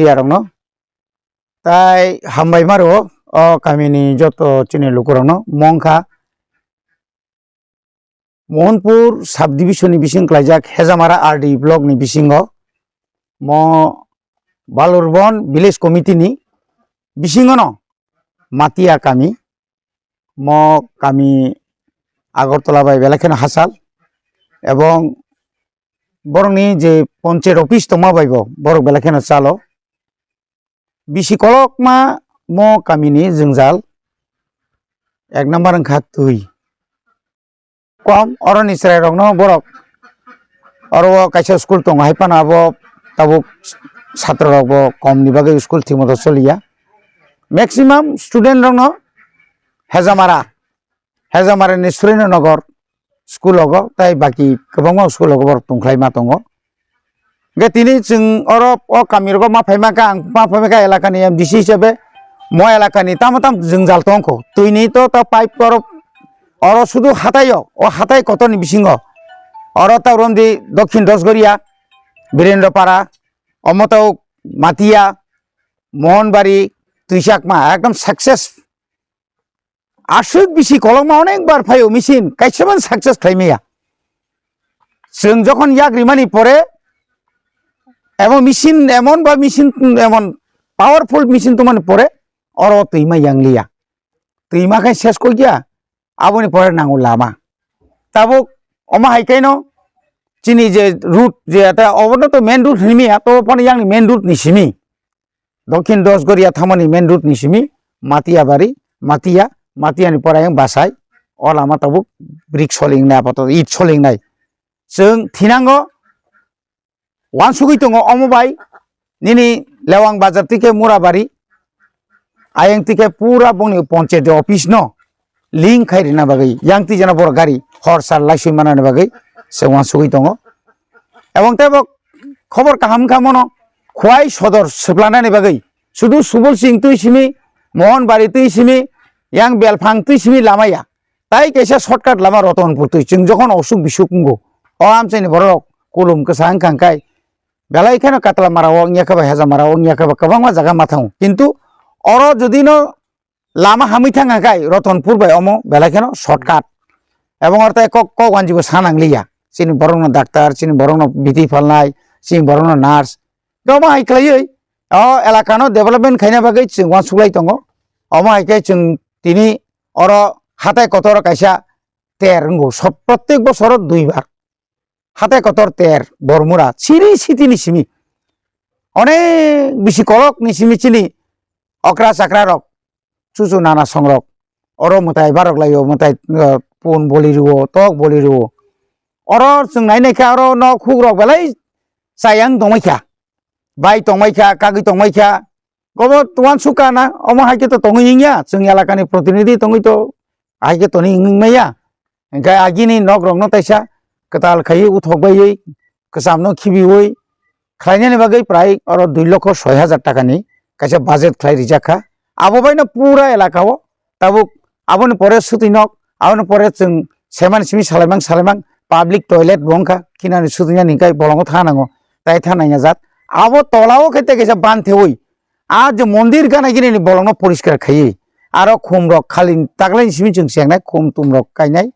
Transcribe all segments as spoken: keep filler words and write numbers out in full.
Yarokno tai hambai maro o kamini joto chini lukurokno mongkha. Mohanpur subdivision ni bising klaijak Hejamara R D block ni bisingo mo Balurbon village committee ni bisingono Matia kami, mo kami Agartala bai belai kheno hachal, ebong borokni je ponchayat office tongma bai bo borok belai kheno chalo. Bisi kolokma mo kamini jwngjal ek number wngkha twi. Kom oroni chwrairokno borok oro o kaisa school tongo, hai phano abo tabuk satrorokbo komni bagwi school thik moto choliya. Maximum studentrokno Hejamara, Hejamara ni Surendra Nagar school ogo, tai baki kwbangma school ogo borok tongkhlai ma tongo. Hingke tini chwng oro o kami rogo ma phaima kha, ang ma phaima kha elaka ni M D C hisabe mo elaka ni tamo tam jwngjal tongkho. Twi ni to ta pipe oro, oro sudu hatai o, o hatai kotor ni bisingo. Oro ta romdi Dokhin Dosgoria, Birendra Para, omo ta Matia, Mohanbari, Twisakma, ekdom success. Aswk bisi kolokma onek bar phaio machine, kaisa ban success khlai maya. Chwng jokhon yak rimani pore, emo machine, emon ba machine, emon powerful machine tongmani pore, oro twi ma yang liya. Twi ma khe ses kok ya, aboni pore nango lama. Tabuk omo hai kaino chini je route, je ta obono to main route hinmi ya, to phano yang ni main route ni simi. Dokhin Dosgoria thamani main road ni simi Matia bari, Matia, Matia ni pore ayang Basai, o lama tabuk brick soling nai apato, it soling nai. Chwng thinango wansugwi tongo omo bai, nini Lewang Bazar tike Murabari, ayang tike pura bongni ponchayat office no link khai rina bagwi, yang twi jana borok gari hor sal laisui manani bagwi se wansugwi tongo. Ebong tei bo khobor kaham wngkha mono Khwai sodor swplanani bagwi sudu Subol Singh twi simi, Mohon Bari twi simi, yang Belphang twi simi lama ya. Tai kaisa shortcut lama Ratanpur twi chwng jokhon osuk bisuk wngo. O amchaini borok kulum kwsa wngkha hwnkhe belai kheno Katla mara o wngya khe ba Heja mara o wngya khe ba kwbangma jaga ma thango. Kintu oro jodi no lama hamwi thang kha khai Ratanpur bai omo belai kheno shortcut. Ebong oro tei kok, kok wanjibo sa nang liya. Chini borokno doctor, chini borokno B T palnai, chini borokno nurse. Omo hai khlaiwi o elakano development khaina bagwi chwng uansuklai tongo. Omo hai khe chwng tini oro hatai kotor kaisa ter wngo. Sob, prottek bosoro dui bar. Hatai kotor ter, Bormura, siri sitini simi. Onek bisi kolok ni simi chini okra chakra rok, chuchu nana songrok. Oro mwtai barok laio, mwtai, eh, pun boli rwo, tok boli rwo. Oro chwng nai nai kha, oro nok huk rok belai chayang tongmai kha. Bai tongmai kha, kagwi tongmai kha. Obo uansuk kha na, omo hai khe to tongwi wngya, chwng elakani protinidhi tongwi to hai khe toni wngwi maya. Hingkhe agini nok rokno taisa kwtal khaiwi uthok baiwi, kwchamno khibiwi khlainani bagwi prai oro dui lokho soi hajar takani kaisa budget khlai rijak kha. Abo baino pura elaka o tabuk aboni pore swtwi nok, aboni pore chwng semani simi salaimang salaimang public toilet bo wngkha, khinani swtwinani hingkhe bolongo thanango, tai thananya jat. Abo tola o khe tei kaisa ban thewi, a je mondir gana gini ni bolongno poriskar khaiwi, aro khum rok khali taklai ni simi chwng chengnai, khum tum rok kainai.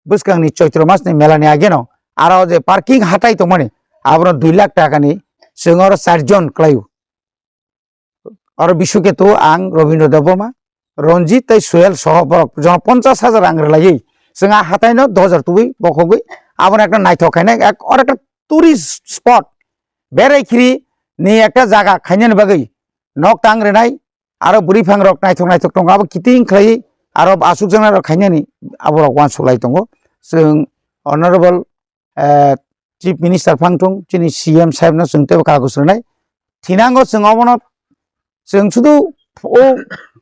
Bwskang ni Choitro mas ni mela ni age no, aro je parking hatai tongmani, abono dui lakh taka ni chwng oro char jon kwlaio. Oro Biswaketu, ang, Robindra Debbarma, Ranjit tei Suhel soho borok jono ponchas hajar rang rwlaiwi chwng a hatai no dos hajar tubui bokhogwi abono ekta naithok khainai, ek, oro ekta tourist spot, berai khiri ni ekta jaga khainani bagwi nok tang rwnai, aro bwrwi phang rok naithok naithok tongo, abo kiting khlaiwi aro aswk jana rok khainani abo rok uansuk lai tongo. Chwng honorable, eh, Chief Minister phang thung, chini C M saheb no chwng teibo kagus rwnai. Thinango chwng obono chwng sudu o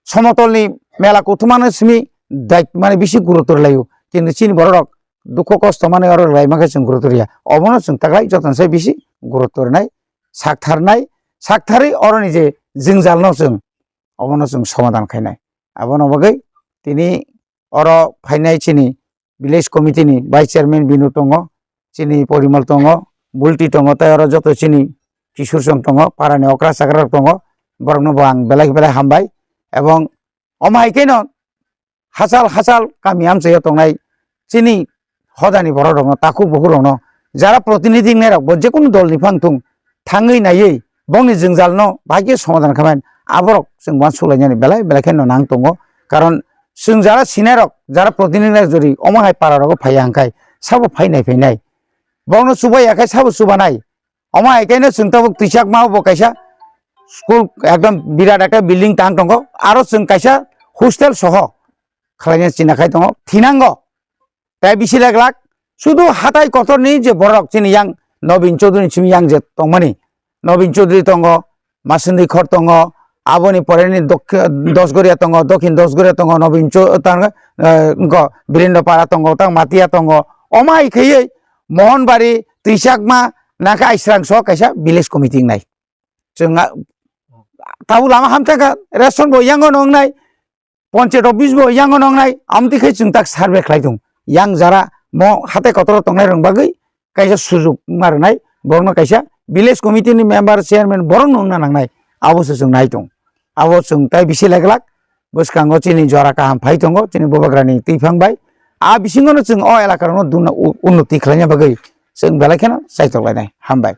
somotol ni mela kuthumano simi dai mane bisi gurutto rwlaio, kintu chini borok rok dukho kosto mane oro rwlai mankhe chwng gurutto rwya. Obono chwng taklai jotono se bisi gurutto rwnai, saktharnai, saktharwi oroni je jwngjal no chwng obono chwng somadan khainai. Abono bagwi tini oro phainai chini village committee ni vice chairman Binu tongo, chini Porimal tongo, Bulti tongo, tei oro joto chini Kisur song tongo, parani okra chakra rok tongo, borokno bo ang belai belai hambai. Ebong omo hai khe no hachal hachal kami amchaio tongnai chini hodani borok rokno, takhuk bukhuk rokno, jara protinidhi wngnai rok bo jekunu dol ni phang thung, thangwi naiwi bongni jwngjalno bahai khe somadhan khaimani, aborok chwng uansuk lainani belai belai khe no nang tongo. Karon chwng jara sinai rok, jara protinidhi wngnai rok jodi omo hai para rogo phaiya hwnkhe sabo phai nai phainai, borokno chuba ya khe sabo chubanai. Omo hai khe no chwng tabuk twichakma o bo kaisa school ekdom birat ekta building tang tongo, aro chwng kaisa hostel soho khlaina china khai tongo, thinango. Tai bisi lak lak sudu hatai kotorni je borok chini yang Nobin Chaudhary ni simi yang je tongmani, Nobin Chaudhary tongo, Masindi Khor tongo, aboni poreni Dokhi-, Dosgoria tongo, Dokhin Dosgoria tongo, Nobin Chau-, tang, eh, wngkho Birendra Para tongo, tang Matia tongo. Omo hai khaiwi Mohonbari, Twichakma, nangkhe Aisrang so kaisa village committee wngnai. Chwng a-, tabuk lama hamtangkha, ration bo yango no wngnai, panchayat office bo yango no wngnai, amtwi khe chwng tak survey khlai tongo. Yang jara mo hatai kotor tongnai rok bagwi kaisa sujuk wngma rwnai, borokno kaisa village committee ni member, chairman borokno wngna nangnai, abo se chwng nai tongo. Abo chwng tai bisi lak lak bwskango chini jora kaham phai tongo, chini bubagrani twiphang bai. A bisingo no chwng o elaka rokno duna u-, unnoti khlaina bagwi chwng belai kheno chaitok lainai. Hambai.